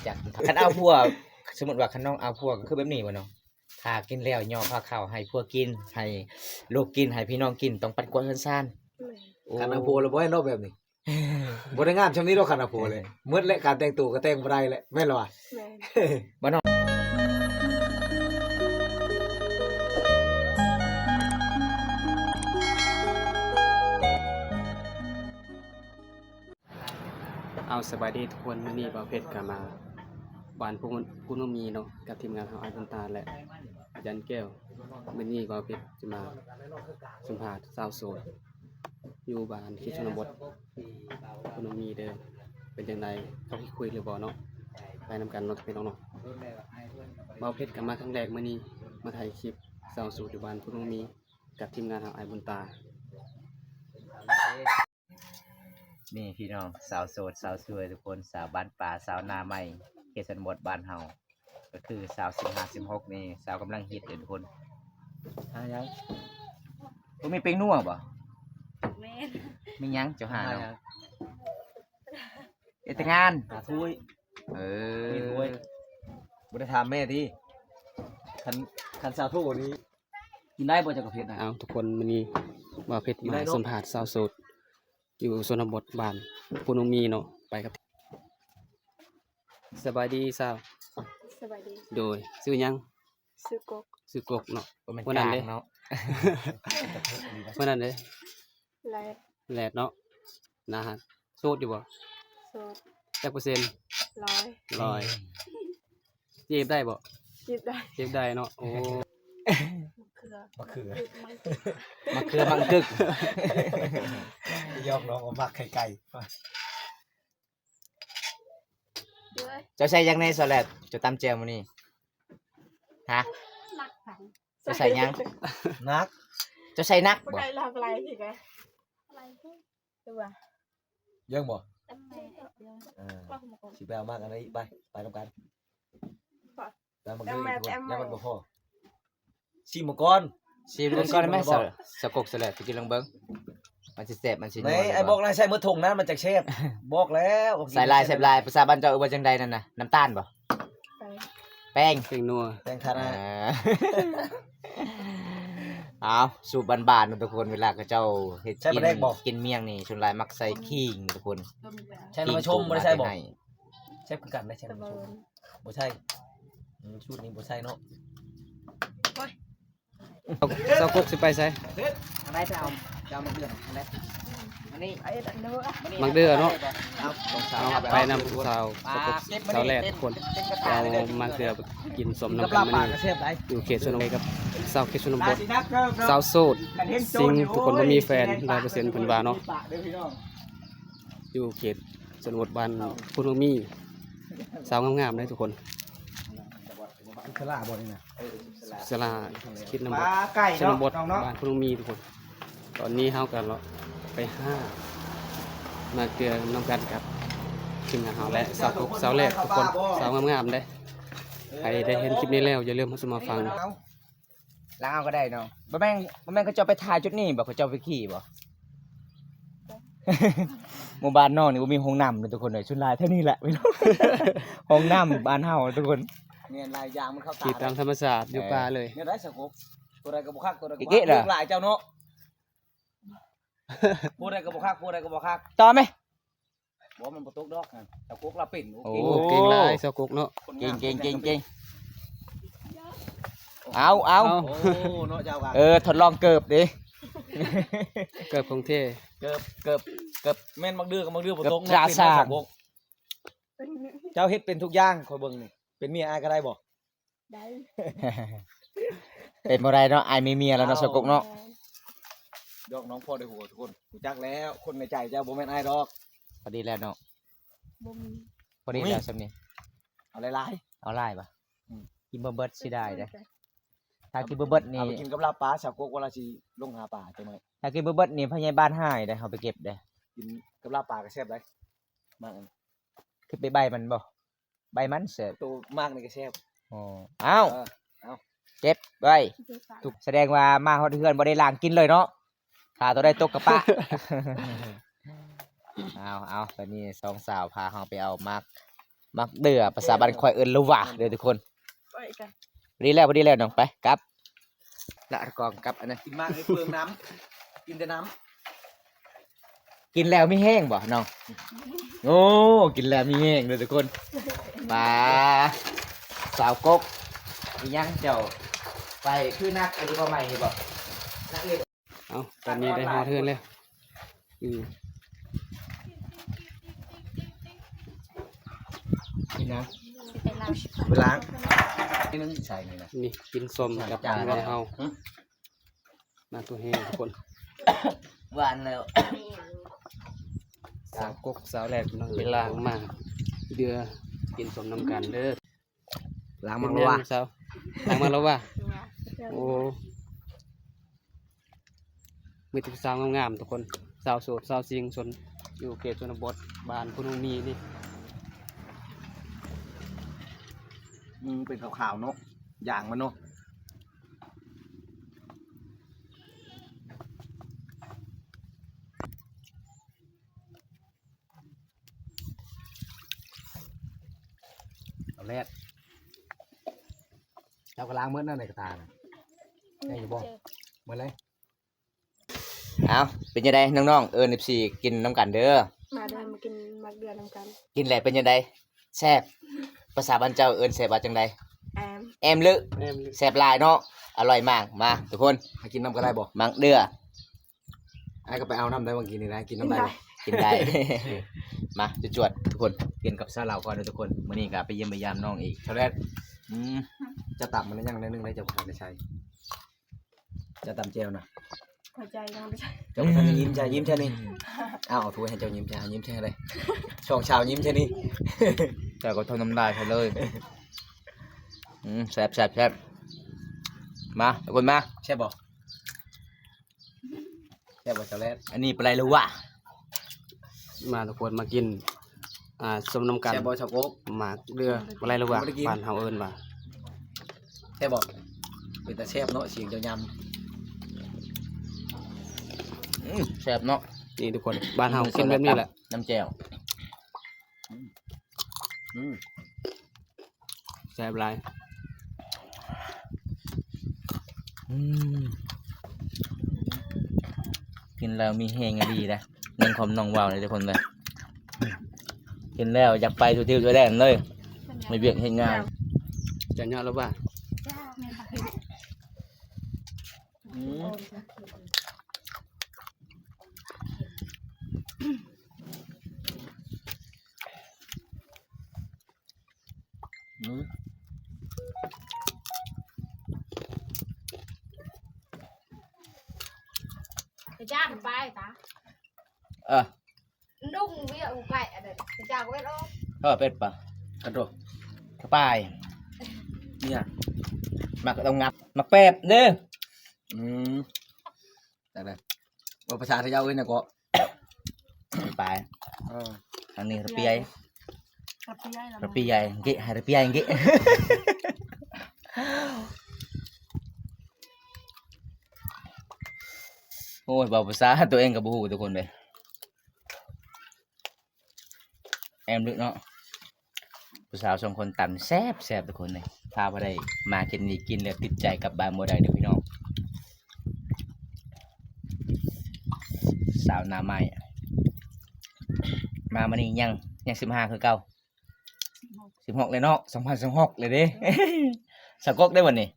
ຈັກ ຄັນເອົາຜົວ ສົມມຸດວ່າຄັນນ້ອງເອົາຜົວກໍຄືແບບນີ້ບໍ່ນ້ອງ? ຖ້າກິນແລ້ວຍໍພາເຂົ້າໃຫ້ຜົວກິນ ໃຫ້ລູກກິນ ໃຫ້ພີ່ນ້ອງກິນ ຕ້ອງປັດກວາດເຮືອນຊານ. ແມ່ນ. ໂອ້ ຄັນເອົາຜົວແລ້ວບໍ່ໃຫ້ເນາະແບບນີ້ ບໍ່ໄດ້ງາມຊ່ຳນີ້ດອກ ຄັນເອົາຜົວແລ້ວ ເອີ ໝົດແຫຼະ ການແຕ່ງຕົວກໍແຕ່ງບໍ່ໄດ້ແຫຼະ ແມ່ນລະວະ? ແມ່ນ. ບໍ່ນ້ອງ ເອົາ ສະບາຍດີທຸກຄົນ ມື້ນີ້ບ່າວເພັດກໍມາບ້ານພູ ພູນວງມີເນາະ ກັບທີມງານເຮົາ ອ້າຍບຸນຕາ ແລະ ອາຈານແກ້ວ. ມື້ນີ້ບ່າວເພັດຈະມາສຳພາດສາວໂສດ ຢູ່ບ້ານເຂດຊົນນະບົດພູນວງມີເດີ ເປັນຈັ່ງໃດ ເຂົາຊິຄຸຍຫຼືບໍ່ເນາະ ໄປນຳກັນເນາະ ພີ່ນ້ອງເນາະ. ບ່າວເພັດກໍມາຄັ້ງແລກມື້ນີ້ ມາຖ່າຍຄລິບສາວໂສດຢູ່ບ້ານພູນວງມີ ກັບທີມງານເຮົາ ອ້າຍບຸນຕາ. ນີ້ພີ່ນ້ອງ ສາວໂສດ ສາວສວຍທຸກຄົນ ສາວບ້ານປ່າ ສາວໜ້າໃໝ່ ເຂດຊົນນະບົດບ້ານເຮົາ ກໍຄືສາວສິບຫ້າ ສິບຫົກນີ້ ສາວກຳລັງຮິດເດ້ທຸກຄົນ. ຫາຫຍັງ? ບໍ່ມີແປ້ງນົວບໍ່? ແມ່ນ. ມີຫຍັງເຈົ້າຫາເນາະ? ເຮັດແຕ່ງານ ຫາຖ້ວຍ. ເອີ ບໍ່ໄດ້ຖາມແມ່ຕິ? ຄັນ ຄັນສາວໂທນີ້ ກິນໄດ້ບໍ່ເຈົ້າກາເຟນະ? ເອົາ ທຸກຄົນ ມື້ນີ້ບ່າວເພັດມາສຳພາດສາວໂສດ ຢູ່ຊົນນະບົດບ້ານພູນວງມີເນາະ ໄປກັບ ສະບາຍດີສາວ. ສະບາຍດີ. ໂດຍ ຊື່ຫຍັງ? ຊື່ກົກ. ຊື່ກົກເນາະ. ບໍ່ແມ່ນ ມື້ນັ້ນເດ້ ກາງເນາະ ມື້ນັ້ນເດ້ ແລດ. ແລດເນາະ ໜ້າຮັກ. ໂສດຢູ່ບໍ່? ໂສດ. ຈັກເປີເຊັນ? ຮ້ອຍ. ຮ້ອຍ. ຈີບໄດ້ບໍ່? ຈີບໄດ້. ຈີບໄດ້ເນາະ. ໂອ້ ໝາກເຂືອ ໝາກເຂືອ ໝາກເຂືອ ໝາກກຶກ ຢອກນ້ອງວ່າໝາກໄຂ່ໄກ່. ເຈົ້າໃສ່ຫຍັງແດ່ ສາວແລດ? ເຈົ້າຕຳແຈ່ວມື້ນີ້ ຮະ? ໜັກໄປ. ເຈົ້າໃສ່ຫຍັງ? ໜັກ. ເຈົ້າໃສ່ໜັກບໍ່? ບໍ່ໄດ້ລາວໄປ ຕົວະ ຍັງບໍ່? ເອີ ຊິໄປເອົາໝາກອັນໃດອີກ? ໄປ ໄປນຳກັນ. ແຕ່ມັນ ແຕ່ມັນບໍ່ພໍ. ຊີມເບິ່ງກ່ອນ ຊີມເບິ່ງກ່ອນໄດ້ໄໝ? ສາວ ສາວກົກ ສາວແລດ ໄປກິນລອງເບິ່ງ ມັນຊິແຊບ ມັນຊິນົວ. ໄອ້ບອກນາຍໃສ່ໝົດຖົງນະ ມັນຈັ່ງແຊບ. ບອກແລ້ວ ໃສ່ຫຼາຍແຊບຫຼາຍ. ພາສາບ້ານເຈົ້າເອີ້ນວ່າຈັ່ງໃດນັ້ນນະ? ນ້ຳຕານບໍ່? ແປ້ງ ແປ້ງ ແປ້ງນົວ ແປ້ງທານາ. ເອີ ເອົາ ສູດບ້ານໆເນາະທຸກຄົນ ເວລາເຂົາເຈົ້າເຮັດກິນ ກິນມ້ຽງນີ້ ສ່ວນຫຼາຍມັກໃສ່ຂີງທຸກຄົນ. ໃສ່ນ້ຳມັນຊົມບໍ່ໄດ້ໃສ່ບໍ່? ແຊບຄືກັນໄດ໋ ແຊບ ບໍ່ໃສ່. ອືມ ສູດນີ້ບໍ່ໃສ່ເນາະ. ສາວກົກຊິໄປໃສ? ອັນໃດຈະເອົາ ຈະເອົາໝາກເດືອ ອັນໃດ? ອັນນີ້ ໝາກເດືອເນາະ. ເອົາ ໄປນຳສາວ ສາວກົກ ສາວແລດທຸກຄົນ. ເອົາໝາກເດືອໄປກິນສົ້ມນຳກັນມື້ນີ້ ຢູ່ເຂດຊົນນະບົດ ກັບສາວເຂດຊົນນະບົດ ສາວໂສດ ຊິງທຸກຄົນ ບໍ່ມີແຟນ ຮ້ອຍເປີເຊັນ ເພິ່ນວ່າເນາະ. ຢູ່ເຂດ ຊົນນະບົດບ້ານພຸ້ນມີ ສາວງາມໆເດ້ທຸກຄົນ. ສາລາບໍ່ນີ້ນະ? ສາລາ ເຂດຊົນນະບົດ ບ້ານພຸ້ນມີທຸກຄົນ. ຕອນນີ້ເຮົາກໍເລາະໄປຫາໝາກເດືອນຳກັນກັບທີມງານເຮົາ ແລະ ສາວກົກ ສາວແລດທຸກຄົນ ສາວງາມໆເດ້. ໃຜໄດ້ເຫັນຄລິບນີ້ແລ້ວ ຢ່າລືມເຂົ້າມາຟັງ. ລາວເອົາກໍໄດ້ເນາະ. ບໍ່ແມ່ນ ບໍ່ແມ່ນເຂົາເຈົ້າໄປຖ່າຍຈຸດນີ້ບໍ່? ເຂົາເຈົ້າໄປຂີ່ບໍ່? ໝູ່ບ້ານນ້ອງນີ້ບໍ່ມີຫ້ອງນ້ຳເດ້ທຸກຄົນເອີຍ. ສ່ວນຫຼາຍແຖວນີ້ແຫຼະ ຫ້ອງນ້ຳບ້ານເຮົາທຸກຄົນ. ແມ່ນ ຫຼາຍຢ່າງມັນເຂົ້າຕາ ຂີ່ຕາມທຳມະຊາດຢູ່ປ່າເລີຍ. ແນວໃດສາວກົກ? ຕົວໃດກໍບໍ່ຄັກ ຕົວໃດກໍບໍ່ຄັກ. ລູກຫຼາຍເຈົ້າເນາະ. ຜູ້ໃດກໍບໍ່ຄັກ ຜູ້ໃດກໍບໍ່ຄັກ. ຕໍ່ໄໝ? ບໍ່ ມັນບໍ່ຕົກດອກຫັ້ນ. ສາວກົກລາວເປັນ. ໂອ້ ເກັ່ງຫຼາຍສາວກົກເນາະ. ເກັ່ງ ເກັ່ງ ເກັ່ງ ເກັ່ງ. ເອົາ ເອົາ ໂອ້ ເນາະ ເຈົ້າກະ ເອີ ທົດລອງເກີບເດ້. ເກີບຂອງແທ້ ເກີບ ເກີບ ເກີບ. ແມ່ນບັກດື້ກັບບັກດື້ບໍ່ຕົກເນາະ. ເຈົ້າເຮັດເປັນທຸກຢ່າງ ຂ້ອຍເບິ່ງນີ້. ເປັນເມຍອ້າຍກໍໄດ້ບໍ່? ໄດ້. ເປັນບໍ່ໄດ້ເນາະ ອ້າຍມີເມຍແລ້ວເນາະ ສາວກົກເນາະ. ຢອກນ້ອງພໍໄດ້ຫົວທຸກຄົນ. ຮູ້ຈັກແລ້ວ ຄົນໃນໃຈເຈົ້າບໍ່ແມ່ນອ້າຍດອກ. ພໍດີແລ້ວເນາະ. ບໍ່ມີ. ພໍດີແລ້ວສ່ຳນີ້. ເອົາຫຼາຍໆ. ເອົາຫຼາຍບໍ່? ອືມ ກິນບໍ່ເບິດ ເສຍດາຍເດ້. ຖ້າກິນບໍ່ເບິດນີ້ ເອົາໄປກິນກັບລາບປາ. ສາວກົກວ່າລາວຊິລົງຫາປາຈັກໜ້ອຍ. ຖ້າກິນບໍ່ເບິດນີ້ ພະຍາບາດຫາຍເດ້ ເຮົາໄປເກັບເດ້. ກິນກັບລາບປາກໍແຊບໄດ໋. ມາ ຄືໄປໃບມັນບໍ່? ໃບມັນແຊບ. ໂຕໝາກນີ້ກໍແຊບ. ອໍ ເອົາ ເອີ ເອົາ ເກັບໄວ້. ສະແດງວ່າມາຮອດເຮືອນບໍ່ໄດ້ລ້າງກິນເລີຍເນາະ. ຖ້າໂຕໃດຕົກກະປະ. ເອົາ ເອົາ ຕອນນີ້ສອງສາວພາເຮົາໄປເອົາໝາກ ໝາກເດືອ ພາສາບ້ານຂ້ອຍເອີ້ນລະຫວ່າເດີທຸກຄົນ. ພໍດີແລ້ວ ພໍດີແລ້ວນ້ອງ ໄປກັບ ລະກອງກັບອັນນັ້ນ. ກິນໝາກໃຫ້ເປືອງນ້ຳ ກິນແຕ່ນ້ຳ. ກິນແລ້ວມີແຮງບໍ່ນ້ອງ? ໂອ້ ກິນແລ້ວມີແຮງເດີທຸກຄົນ. ປາ ສາວກົກ ອີຫຍັງເຈົ້າ ໄປຄືໜັກອັນນີ້ບໍ່ໃໝ່ນີ້ບໍ່ ໜັກນີ້. ເອົາ ຕອນນີ້ໄດ້ຮອດເຮືອນແລ້ວ. ອືມ ກິນຫຍັງ? ຊິໄປລ້າງ ໄປລ້າງ. ນີ້ໜຶ່ງໃສ່ນີ້ນະ ນີ້ກິນສົ້ມກັບ ຈານ ນ້ອງເຮົາ. ຫຶ ມາຕົວແຮງທຸກຄົນ ຫວານແລ້ວ. ສາວກົກສາວແລດນ້ອງໄປລ້າງໝາກເດືອ ກິນສົ້ມນຳກັນເດີ. ລ້າງໝາກແລ້ວຫວາ? ລ້າງໝາກແລ້ວຫວາ? ໂອ້ ມີແຕ່ສາວງາມໆ ທຸກຄົນ ສາວໂສດ ສາວຊິງຊົນ ຢູ່ເຂດຊົນນະບົດ ບ້ານໂພນໂຮງມີນີ້. ອືມ ເປັນຂາວໆ ເນາະ ຢາງມັນເນາະ. ເອົາແລດ ເຈົ້າກໍລ້າງໝົດແລ້ວໃນກະຕ່ານະ ໄດ້ຢູ່ບໍ່? ໝົດເລີຍ. ເອົ້າ ເປັນຈັ່ງໃດນ້ອງໆ ເອີ້ນເອັຟຊີກິນນຳກັນເດີ. ມາເດີ ມາກິນໝາກເດືອນຳກັນ. ກິນແລ້ວເປັນຈັ່ງໃດ? ແຊບ. ພາສາບ້ານເຈົ້າເອີ້ນແຊບວ່າຈັ່ງໃດ? ແອມ ແອມເລີ. ແອມເລີ ແຊບຫຼາຍເນາະ ອະລ່ອຍມາກ. ມາທຸກຄົນ ໃຫ້ກິນນຳກໍໄດ້ບໍ່? ໝາກເດືອ ອ້າຍກໍໄປເອົານຳໄດ້ ບາງທີນີ້ໄດ້ ກິນນຳໄດ້ບໍ່? ກິນໄດ້ ກິນໄດ້. ມາ ຈວດໆ ທຸກຄົນ ກິນກັບຊາລາວກ່ອນເດີທຸກຄົນ. ມື້ນີ້ກໍໄປຢ້ຽມໄປຢາມນ້ອງອີກ ຊາວແລດ. ອືມ ຈະຕຳມັນຍັງໜ້ອຍໜຶ່ງໄດ້ ເຈົ້າບໍ່ທັນໄດ້ໃສ່. ຈະຕຳແຈ່ວນະ ເຂົ້າໃຈຍັງບໍ່ໃສ່. ເຈົ້າບໍ່ທັນໄດ້ຍິ້ມ ຈະຍິ້ມແຄ່ນີ້. ອ້າວ ເອົາຖ້ວຍໃຫ້ເຈົ້າຍິ້ມ ຈະຍິ້ມແຄ່ໃດ ສອງຊາວຍິ້ມແຄ່ນີ້. ເຈົ້າກໍທົນນ້ຳລາຍໃສ່ເລີຍ. ອືມ ແຊບໆໆ ມາທຸກຄົນມາ. ແຊບບໍ່? ແຊບບໍ່ຊາວແລດ? ອັນນີ້ປາໄຫຼລະຫວ່າ. ມາທຸກຄົນມາກິນ ອ່າ ສົ້ມນຳກັນ. ແຊບບໍ່ຊາວກົກ? ໝາກເດືອປາໄຫຼລະຫວ່າ ບໍ່ໄດ້ກິນ ບ້ານເຮົາເອີ້ນວ່າ. ແຊບບໍ່? ເປັນຕາແຊບເນາະ ສຽງເຈົ້າຍຳ. ອືມ ແຊບເນາະ. ນີ້ທຸກຄົນ ບ້ານເຮົາກິນແບບນີ້ແຫຼະ ນ້ຳແຈ່ວ. ອືມ ອືມ. ແຊບຫຼາຍ. ອືມ ກິນແລ້ວມີແຮງອີ່ຫຼີເດ້ ເບິ່ງຄວາມນ້ອງເວົ້າເດ້ທຸກຄົນເດີ. ກິນແລ້ວຢາກໄປທົ່ວທິດທົ່ວແດນເລີຍ ມີວຽກເຮັດງານ. ຈະເຍາະລະຫວ່າ? ອືມ. ອືມ ໄປຈ້ານໄປຕາ ເອີ ດຸງວຽກໄປອັນນັ້ນ ໄປຈ້ານເວັດອອກ ເອີ ເປັດປະ ອັນໂຕ ກະປາຍ ເນີ້ຍ ໝາກກະຕ້ອງງັບ ໝາກແປບເດີ. ອືມ ຈັ່ງໃດ ວ່າພາສາໄທເຈົ້າເອີ້ນຫຍັງເກາະ? ປາຍ ເອີ ອັນນີ້ລະປຽຍ ລະປຽຍ ລະປຽຍ ເກະ ໃຫ້ລະປຽຍ ເກະ. ໂອ້ຍ ເວົ້າພາສາຕົວເອງກໍບໍ່ຮູ້ທຸກຄົນເດ້. ແອມລຶກເນາະ ຜູ້ສາວສອງຄົນຕຳແຊບໆ ທຸກຄົນເອີຍ. ຖ້າວ່າໄດ້ມາກິນນີ້ ກິນແລ້ວຕິດໃຈກັບບ້ານບໍ່ໄດ້ເດີພີ່ນ້ອງ. ສາວໜ້າໃໝ່ ມາມື້ນີ້ຍັງ ຍັງສິບຫ້າຄືເກົ່າ. ສິບຫົກ ສິບຫົກແລ້ວເນາະ ສອງພັນສິບຫົກແລ້ວເດ້. ສາວກົກໄດ້ບໍ່ນີ້?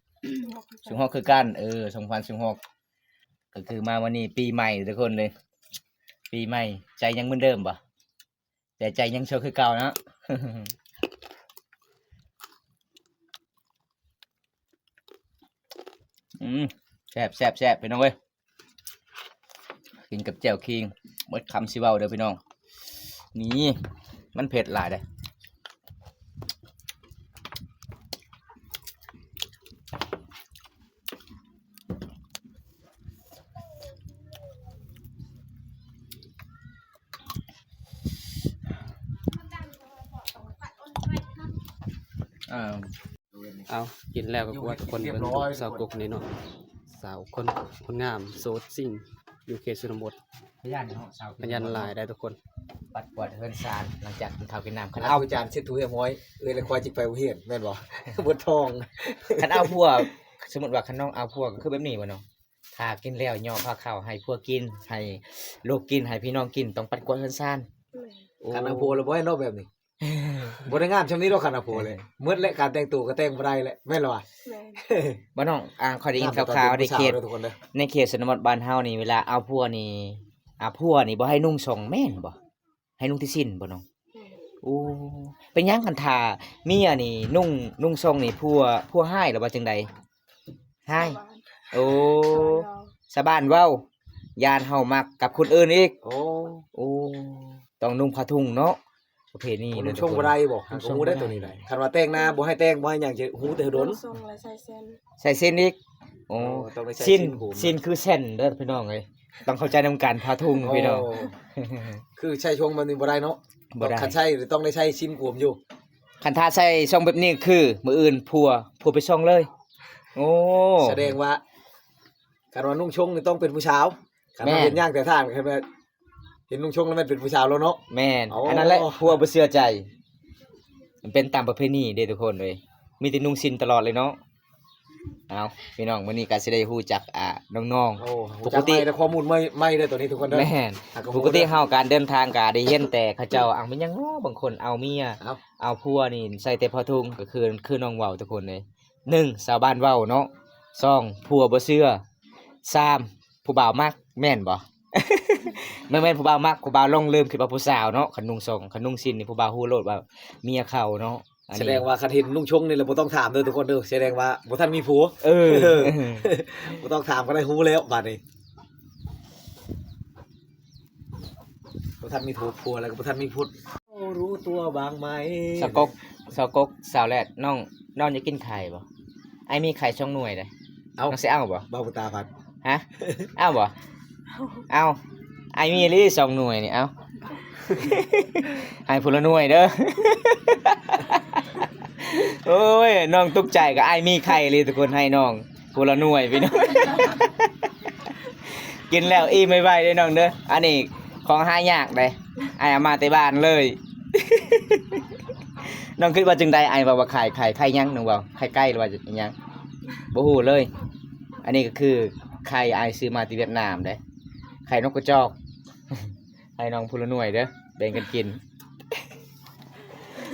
ສິບຫົກຄືກັນ ເອີ ສອງພັນສິບຫົກ ກໍຄືມາມື້ນີ້ປີໃໝ່ທຸກຄົນເລີຍ. ປີໃໝ່ ໃຈຍັງເໝືອນເດີມບໍ່? ແຕ່ໃຈຍັງໂຊຄືເກົ່າເນາະ. ອືມ ແຊບໆໆ ພີ່ນ້ອງເອີຍ ກິນກັບແຈ່ວຄີງ ໝົດຄຳຊິເວົ້າເດີພີ່ນ້ອງ. ນີ້ ມັນເຜັດຫຼາຍເດ້. ເອົາ ກິນແລ້ວກໍກວດຄົນເບິ່ງສາວກົກນີ້ເນາະ ສາວຄົນ ຄົນງາມໂສດຊິງ ຢູ່ເຂດຊົນນະບົດ ຂະຫຍັນເນາະ ສາວ ຂະຫຍັນຫຼາຍໄດ໋ທຸກຄົນ. ປັດກວາດເຮືອນຊານ ຫຼັງຈາກກິນເຂົ້າກິນນ້ຳ. ຄັນເອົາ ອາຈານເຊັດຖູໃຫ້ຮຽບຮ້ອຍ ເອື້ອຍລະຄ່ອຍຈຶ່ງໄປໂຮງຮຽນ ແມ່ນບໍ່? ບໍ່ທ່ອງ. ຄັນເອົາຜົວ ສົມມຸດວ່າຄັນນ້ອງເອົາຜົວ ກໍຄືແບບນີ້ບໍ່ນ້ອງ? ຖ້າກິນແລ້ວຍໍພາເຂົ້າໃຫ້ຜົວກິນ ໃຫ້ລູກກິນ ໃຫ້ພີ່ນ້ອງກິນ ຕ້ອງປັດກວາດເຮືອນຊານ. ແມ່ນ. ໂອ້ ຄັນເອົາຜົວແລ້ວບໍ່ໃຫ້ເນາະແບບນີ້. ບໍ່ໄດ້ງາມຊ່ຳນີ້ດອກ ຄັນເອົາຜົວແລ້ວ. ເອີ ໝົດແລ້ວ ການແຕ່ງຕົວກໍແຕ່ງບໍ່ໄດ້ແລ້ວ ແມ່ນລະວະ? ແມ່ນ. ບໍ່ນ້ອງ ອ່າ ຂ້ອຍໄດ້ຍິນຂ່າວໆ ໃນເຂດ ໃນເຂດຊົນນະບົດບ້ານເຮົານີ້ ເວລາເອົາຜົວນີ້ ເອົາຜົວນີ້ບໍ່ໃຫ້ນຸ່ງສົ້ງ ແມ່ນບໍ່? ໃຫ້ນຸ່ງແຕ່ສິ້ນບໍ່ນ້ອງ? ແມ່ນ. ໂອ້ ເປັນຫຍັງຄັນຖ້າເມຍນີ້ນຸ່ງ ນຸ່ງສົ້ງນີ້ ຜົວ ຜົວຮ້າຍຫຼືວ່າຈັ່ງໃດ? ຮ້າຍ. ໂອ້ ຊາວບ້ານເວົ້າ ຢ້ານເຮົາມັກກັບຄົນອື່ນອີກ. ໂອ້ ໂອ້ ຕ້ອງນຸ່ງຜ້າຖົງເນາະ ປະເພນີ. ໂອ້ ນຸ່ງສົ້ງບໍ່ໄດ້ບໍ່? ຫາກໍຮູ້ໄດ້ຕົວນີ້ໄດ໋. ຄັນວ່າແຕ່ງນາບໍ່ໃຫ້ແຕ່ງ ບໍ່ໃຫ້ຫຍັງ ຈະຮູ້ແຕ່ດົນ. ນຸ່ງສົ້ງແລ້ວໃສ່ເຊັ່ນ ໃສ່ເຊັ່ນອີກ. ໂອ້ ໂອ້ ຕ້ອງໄດ້ໃສ່ ສິ້ນ ສິ້ນຄືເຊັ່ນເດີພີ່ນ້ອງເອີຍ ຕ້ອງເຂົ້າໃຈນຳກັນ ຜ້າຖົງພີ່ນ້ອງ. ໂອ້ ຄືໃສ່ຊົງແບບນີ້ບໍ່ໄດ້ເນາະ. ບໍ່ໄດ້. ຄັນໃສ່ຕ້ອງໄດ້ໃສ່ສິ້ນກວມຢູ່. ຄັນຖ້າໃສ່ຊົງແບບນີ້ຄືມື້ອື່ນຜົວ ຜົວໄປສົ່ງເລີຍ. ໂອ້ ສະແດງວ່າ ຄັນວ່ານຸ່ງຊົງນີ້ຕ້ອງເປັນຜູ້ສາວ. ຄັນວ່າ ແມ່ນ ເຫັນຍ່າງແຕ່ທາງ ຄັນວ່າເຫັນນຸ່ງຊົງແລ້ວແມ່ນເປັນຜູ້ສາວແລ້ວເນາະ. ແມ່ນ. ອໍ ອັນນັ້ນແຫຼະ ຜົວບໍ່ເຊື່ອໃຈ. ມັນເປັນຕາມປະເພນີເດ້ທຸກຄົນເອີຍ ມີແຕ່ນຸ່ງສິ້ນຕະຫຼອດເລີຍເນາະ. ເອົາ ພີ່ນ້ອງ ມື້ນີ້ກໍຊິໄດ້ຮູ້ຈັກ ອ່າ ນ້ອງໆ. ໂອ້ ຮູ້ຈັກໃໝ່ເດີ ຂໍ້ມູນໃໝ່ໆເດີຕົວນີ້ທຸກຄົນເດີ. ແມ່ນ. ຫາກໍຮູ້ເດີ ປົກກະຕິເຮົາການເດີນທາງກໍໄດ້ເຫັນແຕ່ເຂົາເຈົ້າ ເອົາ ແມ່ນຫຍັງເນາະ ບາງຄົນເອົາເມຍ ເອົາ ເອົາຜົວນີ້ໃສ່ແຕ່ຜ້າຖົງ ກໍຄື ຄືນ້ອງເວົ້າທຸກຄົນເອີຍ. ໜຶ່ງ ຊາວບ້ານເວົ້າເນາະ. ສອງ ຜົວບໍ່ເຊື່ອ. ສາມ ຜູ້ບ່າວມັກ ແມ່ນບໍ່? ແມ່ນໆ ຜູ້ບ່າວມັກ ຜູ້ບ່າວຫຼົງລືມ ຄິດວ່າຜູ້ສາວເນາະ. ຄັນນຸ່ງສົ້ງ ຄັນນຸ່ງສິ້ນນີ້ ຜູ້ບ່າວຮູ້ໂລດວ່າເມຍເຂົາເນາະ. ອັນນີ້ ສະແດງວ່າຄັນເຫັນນຸ່ງຊົງນີ້ແລ້ວບໍ່ຕ້ອງຖາມເດີທຸກຄົນເດີ ສະແດງວ່າບໍ່ທັນມີຜົວ. ເອີ ບໍ່ຕ້ອງຖາມກໍໄດ້ຮູ້ແລ້ວບາດນີ້. ບໍ່ທັນມີຜົວ ຜົວແລ້ວກໍບໍ່ທັນມີພຸດ. ຮູ້ຕົວບ້າງໄໝ? ສາວກົກ ສາວກົກ ສາວແລດ ນ້ອງ ນ້ອງຢາກກິນໄຂ່ບໍ່? ອ້າຍມີໄຂ່ສອງໜ່ວຍເດ້. ເອົາ ນ້ອງຊິເອົາບໍ່? ເບົາຕາພັດ. ຮະ? ເອົາບໍ່? ເອົາ. ອ້າຍມີອີ່ຫຼີສອງໜ່ວຍນີ້ ເອົາ. ໃຫ້ຜູ້ລະໜ່ວຍເດີ. ໂອ້ຍ ນ້ອງຕົກໃຈ ກໍອ້າຍມີໄຂ່ອີ່ຫຼີທຸກຄົນ ໃຫ້ນ້ອງ ຜູ້ລະໜ່ວຍພີ່ນ້ອງ. ກິນແລ້ວອີ່ມໄວໆເດີນ້ອງເດີ. ອັນນີ້ຂອງຫາຍາກເດ້ ອ້າຍເອົາມາແຕ່ບ້ານເລີຍ. ນ້ອງຄິດວ່າຈັ່ງໃດ? ອ້າຍເວົ້າວ່າໄຂ່ ໄຂ່ ໄຂ່ຫຍັງ? ນ້ອງເວົ້າໄຂ່ໄກ່ ຫຼືວ່າຫຍັງ? ບໍ່ຮູ້ເລີຍ. ອັນນີ້ກໍຄືໄຂ່ ອ້າຍຊື້ມາແຕ່ຫວຽດນາມເດ້ ໄຂ່ນົກກະຈອກ. ໃຫ້ນ້ອງຜູ້ລະໜ່ວຍເດີ ແບ່ງກັນກິນ.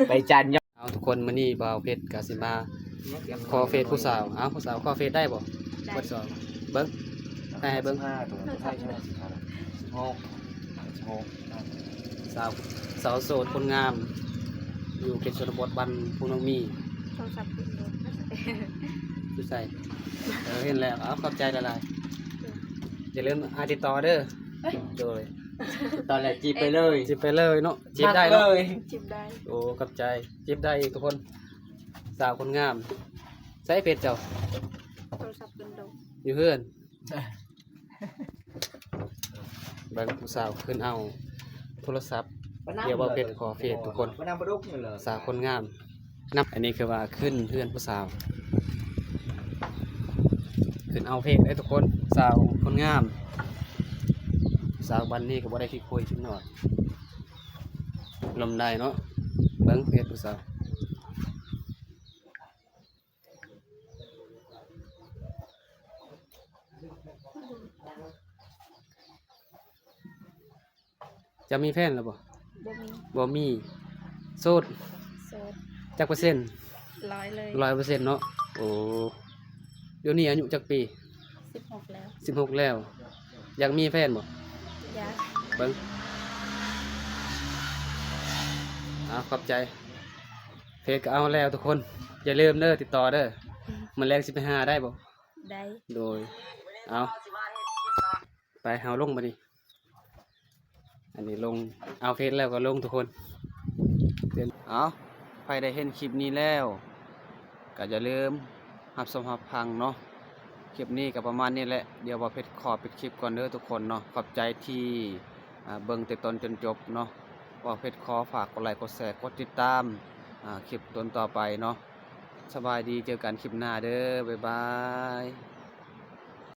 ໄປຈານ. ເອົາ ທຸກຄົນ ມື້ນີ້ບ່າວເພັດກໍຊິມາຂໍເຟສຜູ້ສາວ. ເອົາ ຜູ້ສາວຂໍເຟສໄດ້ບໍ່? ໄດ້. ເບິ່ງ ໃຫ້ ໃຫ້ເບິ່ງ. ສາວ ສາວໂສດຄົນງາມ ຢູ່ເຂດຊົນນະບົດ ບ້ານພູນາມີ. ໂທລະສັບຢູ່ໃສ? ເອີ ເຫັນແລ້ວ. ເອົາ ຂອບໃຈຫຼາຍໆ. ຢ່າລືມ ອ່າ ຕິດຕໍ່ເດີ. ໂດຍ ຕິດຕໍ່ແລ້ວຈີບໄປເລີຍ. ຈີບໄປເລີຍເນາະ. ຈີບໄດ້ເນາະ. ຈີບໄດ້. ໂອ້ ຂອບໃຈ. ຈີບໄດ້ອີກທຸກຄົນ. ສາວຄົນງາມ. ໃສເຟສເຈົ້າ? ໂທລະສັບເປັນໂດ ຢູ່ເຮືອນ. ເບິ່ງຜູ້ສາວຂຶ້ນເອົາໂທລະສັບ ດຽວບ່າວເພັດຂໍເຟສທຸກຄົນ. ສາວຄົນງາມ. ນັບ ອັນນີ້ຄືວ່າຂຶ້ນເຮືອນຜູ້ສາວ ຂຶ້ນເອົາເຟສເດ້ທຸກຄົນ. ສາວຄົນງາມ ສາວບ້ານນີ້ກໍບໍ່ໄດ້ຂີ້ຄຸຍຈັກໜ້ອຍ. ລົມໄດ້ເນາະ. ເບິ່ງເຟສຜູ້ສາວ. ເຈົ້າມີແຟນແລ້ວບໍ່? ບໍ່ມີ. ບໍ່ມີ. ໂສດ? ໂສດ. ຈັກເປີເຊັນ? ຮ້ອຍເລີຍ. ຮ້ອຍເປີເຊັນເນາະ. ໂອ້ ດຽວນີ້ອາຍຸຈັກປີ? ສິບຫົກແລ້ວ. ສິບຫົກແລ້ວ. ຢາກມີແຟນບໍ່? ຢາກ. ເບິ່ງ. ເອົາ ຂອບໃຈ. ເຟສກໍເອົາແລ້ວທຸກຄົນ. ຢ່າລືມເດີ ຕິດຕໍ່ເດີ. ມື້ແລງຊິໄປຫາໄດ້ບໍ່? ໄດ້. ໂດຍ. ເອົາ ໄປ ເຮົາລົງບາດນີ້. ອັນນີ້ລົງ ເອົາເຟສແລ້ວກໍລົງທຸກຄົນ. ເອົາ ໃຜໄດ້ເຫັນຄລິບນີ້ແລ້ວ ກໍຢ່າລືມຮັບຊົມຮັບຟັງເນາະ. ຄລິບນີ້ກໍປະມານນີ້ແຫຼະ. ດຽວບ່າວເພັດຂໍປິດຄລິບກ່ອນເດີທຸກຄົນເນາະ. ຂອບໃຈທີ່ ອ່າ ເບິ່ງແຕ່ຕົ້ນຈົນຈົບເນາະ. ບ່າວເພັດຂໍຝາກກົດໄລ ກົດແຊ ກົດຕິດຕາມ ອ່າ ຄລິບຕົນຕໍ່ໄປເນາະ. ສະບາຍດີ ເຈີກັນຄລິບໜ້າເດີ. ບາຍບາຍ.